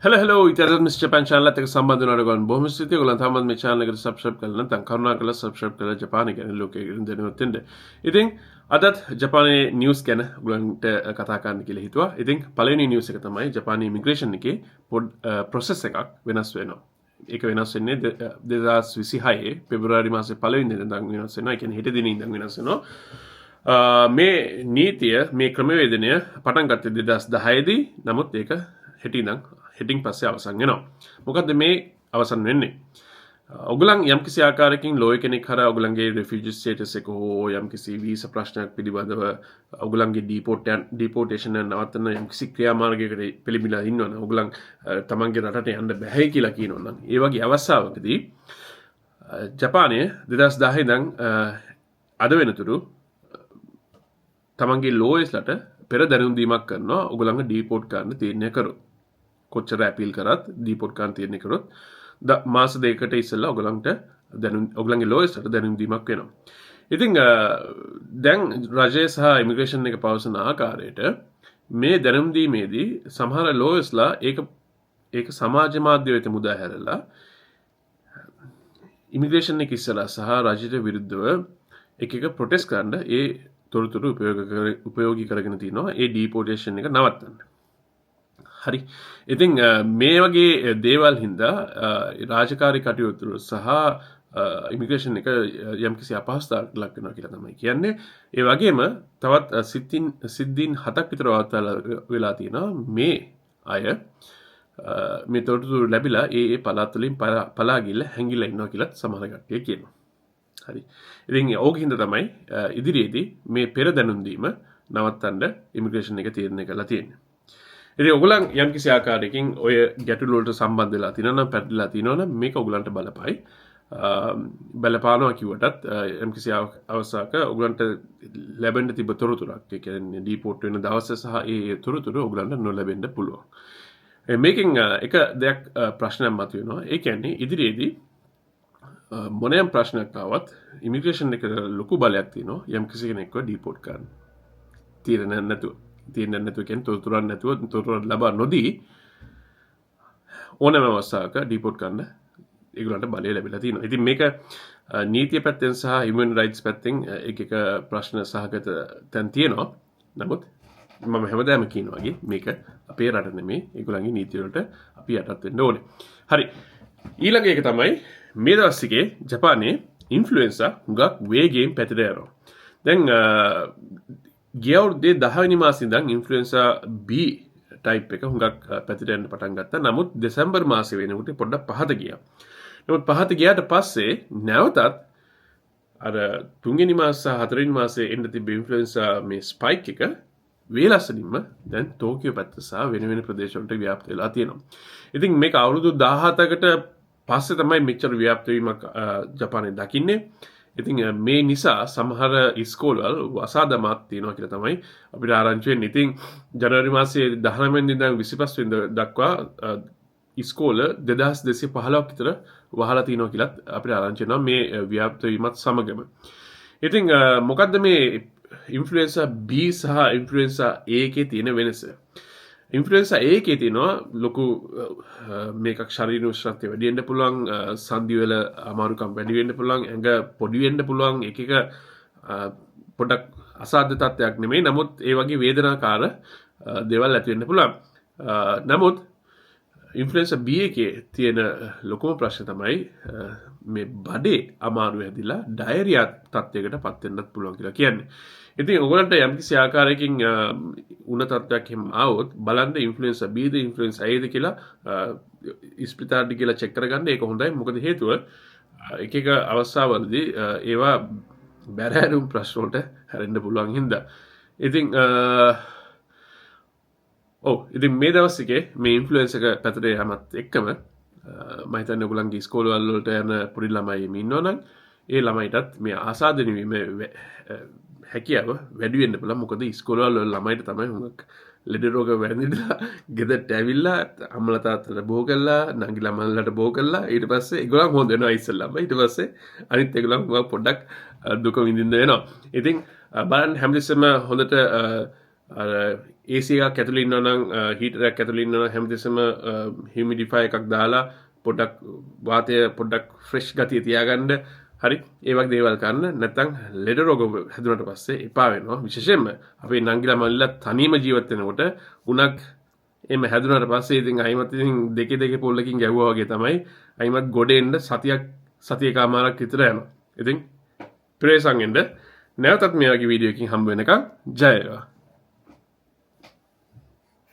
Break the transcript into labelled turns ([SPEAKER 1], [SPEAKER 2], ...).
[SPEAKER 1] Hello hello, ඉතින් miss Japan channel එකත් එක්ක සම්බන්ධ වෙනවට ගොන් බොහොම ස්තුතියි. ඔයගොල්ලන් තාමත් මේ චැනල් එකට සබ්ස්ක්‍රයිබ් කරලා නැත්නම් කරුණාකරලා සබ්ස්ක්‍රයිබ් කරලා ජපානය ගැන ලෝකයේ ගැන දැනුවත් වෙන්න. ඉතින් අදත් ජපානයේ නිවුස් ගැන ඔයගොල්ලන්ට කතා කරන්න කියලා හිතුවා. ඉතින් පළවෙනි නිවුස් එක තමයි ජපානයේ ඉමිග්‍රේෂන් එකේ පොඩ් ප්‍රොසෙස් එකක් වෙනස් වෙනවා. ඒක වෙනස් වෙන්නේ 2026 පෙබරවාරි මාසේ පළවෙනි දින ඉඳන් වෙනස් වෙනවා. ඒ කියන්නේ හෙට දිනේ ඉඳන් වෙනස් වෙනවා. මේ නීතිය, මේ ක්‍රමවේදනය පටන් ගත්තේ 2010 දී. නමුත් ඒක හෙට ඉඳන්, හෙටින් පස්සේ අවසන් වෙනවා. මොකද්ද මේ අවසන් වෙන්නේ? ඔගලන් යම්කිසි ආකාරයකින් ලෝයර් කෙනෙක් හරහා ඔයගලන්ගේ රෙෆියුජි ස්ටේටස් එක හෝ යම්කිසි වීසා ප්‍රශ්නයක් පිළිබඳව ඔයගලන්ගේ ඩිපෝටේෂන් එක නවත්තන යම්කිසි ක්‍රියාමාර්ගයකට පෙළඹිලා ඉන්නවනම්, ඔයගලන් තමන්ගේ රටට යන්න බැහැ කියලා කියනවනම්, ඒ වගේ අවස්ථාවකදී ජපානය 2010 ඉඳන් අද වෙනතුරු තමන්ගේ ලෝයර්ස්ලට පෙර දැනුම් දීමක් කරනවා. ඔයගලන්ව ඩිපෝට් කරන්න තීරණය කරොත්, කොච්චර ඇපීල් කරත් ඩිපෝට් කරන්න තීරණය කරොත්, මාස 2කට ඉස්සෙල්ලා ඔයගලන්ට දැනුම්, ඔයගලන්ගේ ලෝයර්ස්ලට දැනුම් දීමක් වෙනවා. ඉතින් දැන් රජය සහ ඉමිග්‍රේෂන් එක පවසන ආකාරයට මේ දැනුම් දීමේදී සමහර ලෝයර්ස්ලා ඒක සමාජ මාධ්‍ය වෙත මුදා හැරලා ඉමිග්‍රේෂන් එක ඉස්සලා සහ රජයට විරුද්ධව එක එක ප්‍රොටෙස්ට් කරන්න ඒ තොරතුරු උපයෝගී කරගෙන තිනවා ඒ ඩිපෝටේෂන් එක නවත්තන්න. හරි. ඉතින් මේ වගේ දේවල් හින්දා රාජකාරී කටයුතු සහ ඉමිග්‍රේෂන් එක යම්කිසි අපහසුතාවකට ලක් වෙනවා කියලා තමයි කියන්නේ. ඒ වගේම තවත් සිද්ධීන් 7ක් විතර වාර්තා වෙලා තියෙනවා. මේ අය මේ තොරතුරු ලැබිලා ඒ ඒ පළාත් වලින් පලා ගිහිල්ලා හැංගිලා ඉන්නවා කියලාත් සමහර කට්ටිය කියනවා. හරි. ඉතින් ඕක හින්දා තමයි ඉදිරියේදී මේ පෙර දැනුම් දීම නවත්තන්න ඉමිග්‍රේෂන් එක තීරණය කරලා තියෙන්නේ. ඉතින් ඔයගොල්ලන් යම්කිසි ආකාරයකින් ඔය ගැටලු වලට සම්බන්ධ වෙලා තියෙනවා නම්, පැටලලා තියෙනවා නම්, මේක ඔයගොල්ලන්ට බලපයි. බලපානවා කිව්වටත් යම්කිසි අවස්ථාවක ඔයගොල්ලන්ට ලැබෙන්න තිබ්බ තොරතුරක්, ඒ කියන්නේ ඩිපෝට් වෙන දවස සහ ඒ ඒ තොරතුරු ඔයගොල්ලන්ට නොලැබෙන්න පුළුවන්. මේකෙන් එක දෙයක් ප්‍රශ්නයක් මතුවෙනවා. ඒ කියන්නේ ඉදිරියේදී මොනයම් ප්‍රශ්නයක් ආවත් ඉමිග්‍රේෂන් එකට ලොකු බලයක් තියෙනවා යම්කිසි කෙනෙක්ව ඩිපෝට් කරන්න. තීරණයක් නැතුව. තීරණයක් නැතුව කියන්නේ තොරතුරක් නැතුව, තොරතුරක් ලබා නොදී ඕනෑම අවස්ථාවක ඩිපෝට් කරන්න ඒගොල්ලන්ට බලය ලැබිලා තියෙනවා. ඉතින් මේක නීතිය පැත්තෙන් සහ හියුමන් රයිට්ස් පැත්තෙන් එක එක ප්‍රශ්න සහගත තැන් තියෙනවා. නමුත් මම හැමදාම කියනවා වගේ මේක අපේ රට නෙමෙයි, ඒගොල්ලන්ගේ නීති වලට අපි යටත් වෙන්න ඕනේ. හරි. ඊළඟ එක තමයි මේ දවස් ටිකේ ජපානයේ ඉන්ෆ්ලුවෙන්සා හුඟක් වේගයෙන් පැතිර යනවා. දැන් ගිය අවුරුද්දේ 10 වෙනි මාසේ ඉඳන් ඉන්ෆ්ලුවෙන්සා B type එක හුඟක් පැතිර යන්න පටන් ගත්තා. නමුත් දෙසැම්බර් මාසේ වෙනකොට පොඩ්ඩක් පහත ගියා. නමුත් පහත ගියාට පස්සේ නැවතත් අර තුන්වෙනි මාස සහ හතරවෙනි මාසේ එන්න තිබ්බ ඉන්ෆ්ලුවෙන්සා මේ ස්පයික් එක වේලස්සනින්ම දැන් ටෝකියෝ පැත්ත සහ වෙන වෙන ප්‍රදේශ වලට ව්‍යාප්ත වෙලා තියෙනවා. ඉතින් මේක අවුරුදු 17කට පස්සේ තමයි මෙච්චර ව්‍යාප්ත වීමක් ජපානයේ දකින්නේ. ඉතින් මේ නිසා සමහර ඉස්කෝලවල වසා දමාත් තියෙනවා කියලා තමයි අපිට ආරංචි වෙන්නේ. ඉතින් ජනවාරි මාසයේ 19 වෙනිදා ඉඳන් 25 වෙනිදා දක්වා ඉස්කෝල 2215ක් විතර වහලා තියෙනවා කියලත් අපිට ආරංචි වෙනවා මේ ව්‍යාප්ත වීමත් සමගම. ඉතින් මොකද්ද මේ ඉන්ෆ්ලුවෙන්සා B සහ ඉන්ෆ්ලුවෙන්සා A එකේ තියෙන වෙනස? ඉන්ෆ්ලුවෙන්සා A එකේ තියෙනවා ලොකු මේකක්, ශරීර උෂ්ණත්වය වැඩි වෙන්න පුළුවන්, සන්ධි වල අමාරුකම් වැඩි වෙන්න පුළුවන්, ඇඟ පොඩි වෙන්න පුළුවන්, එක එක පොඩක් අසාධ්‍ය තත්ත්වයක් නෙමෙයි, නමුත් ඒ වගේ වේදනාකාර දේවල් ඇති වෙන්න පුළුවන්. නමුත් ඉන්ෆ්ලුවෙන්සා B එකේ තියෙන ලොකුම ප්‍රශ්න තමයි මේ බඩේ අමාරු හැදිලා ඩයරියා තත්ත්වයකට පත් වෙන්නත් පුළුවන් කියලා කියන්නේ. ඉතින් ඔයගොල්ලන්ට යම්කිසි ආකාරයකින් උණ තත්ත්වයක් එහෙම ආවොත් බලන්න ඉන්ෆ්ලුවෙන්සා B ද ඉන්ෆ්ලුවෙන්සා A ද කියලා ඉස්පිතාලෙට ගිහලා චෙක් කරගන්න. ඒක හොඳයි. මොකද හේතුව එක එක අවස්ථාවලදී ඒවා බැරෑරුම් ප්‍රශ්න වලට හැරෙන්න පුළුවන් හින්දා. ඉතින් ඔව්, ඉතින් මේ දවස් ටිකේ මේ ඉන්ෆ්ලුවෙන්ස් එක පැතිර යාමත් එක්කම මම හිතන්නේ ඔයගොල්ලන්ගේ ඉස්කෝලවල් වලට යන පොඩි ළමයි එහෙම ඉන්නවා නම් ඒ ළමයිටත් මේ ආසාදනය වීම හැකියාව වැඩි වෙන්න පුළුවන්. මොකද ඉස්කෝලවල් වල ළමයිට තමයි හුඟක් ලෙඩ රෝග වැඳිලා ගෙදරට ඇවිල්ලා අම්මලා තාත්තලා බෝ කරලා, නංගිලා මල්ලට බෝ කරලා, ඊට පස්සේ ඒගොල්ලන් හොඳ වෙනවා ඉස්සෙල්ලාම. ඊට පස්සේ අනිත් ඒගොල්ලන් හුඟක් පොඩ්ඩක් දුක විඳින්න වෙනවා. ඉතින් බලන්න හැමතිස්සෙම හොඳට අර AC එකක් ඇතුළේ ඉන්නවා නම්, හීටර් එකක් ඇතුළේ ඉන්නවා නම්, හැමතිස්සෙම හියුමිඩිෆයර් එකක් දාලා පොඩ්ඩක් වාතය පොඩ්ඩක් ෆ්‍රෙෂ් ගතිය තියාගන්න. හරි, ඒ වගේ දේවල් කරන්න. නැත්නම් ලෙඩ රෝග හැදුනට පස්සේ එපා වෙනවා. විශේෂයෙන්ම අපේ නංගිලා මල්ලිලා තනියම ජීවත් වෙනකොට උණක් එහෙම හැදුනට පස්සේ ඉතින් අයිමත් ඉතින් දෙකේ දෙකේ පොල්ලකින් ගැහුවා වගේ තමයි. අයිමත් ගොඩ එන්න සතියක් සතියකමාරක් විතර යනවා. ඉතින් ප්‍රේසං වෙන්න. නැවතත් මේ වගේ වීඩියෝ එකකින් හම්බ වෙනකන් ජය වේවා.